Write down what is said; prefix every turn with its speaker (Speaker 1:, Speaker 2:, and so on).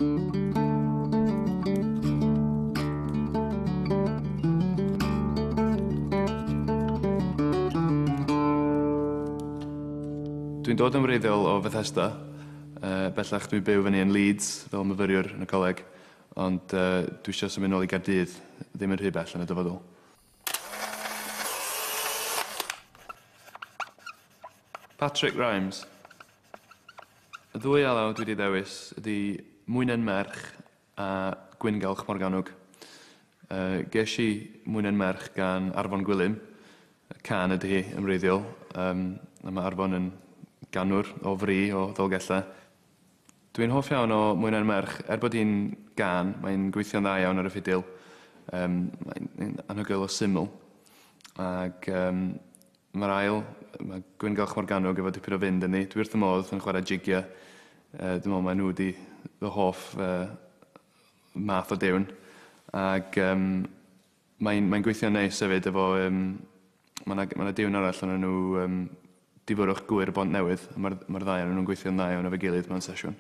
Speaker 1: Dwi'n dod yn wreiddiol o Fethesda. Bellach dwi'n byw fyny yn Leeds fel myfyriwr yn y coleg, ond dwi eisiau symud nôl i Gaerdydd, ddim yn rhy bell yn y dyfodol. Patrick Rimes. Y ddwy alaw dwi 'di ddewis ydi Mwynen Merch a Gwyngalch Morgannwg. Ges i Mwynen Merch gan Arfon Gwilym, cân ydi hi yn wreiddiol, a ma' Arfon yn ganwr o fri o Ddolgellau. Dwi'n hoff iawn o Mwynen Merch, er bod hi'n gân, mae'n gweithio'n dda iawn ar y ffidil, mae'n anhygoel o syml, ac mae'r ail, mae Gwyngalch Morgannwg efo dipyn o fynd ynddi. Dwi wrth fy modd yn chwarae jigiau. Dwi'n meddwl mai nhw 'di fy hoff math o diwn. Ac mae'n mae'n gweithio'n neis hefyd efo ma' 'na ma' 'na diwn arall o'r enw Difyrrwch Gŵyr y Bont Newydd. A ma'r ma'r ddau ohonyn nhw'n gweithio'n dda iawn efo'i gilydd mewn sesiwn.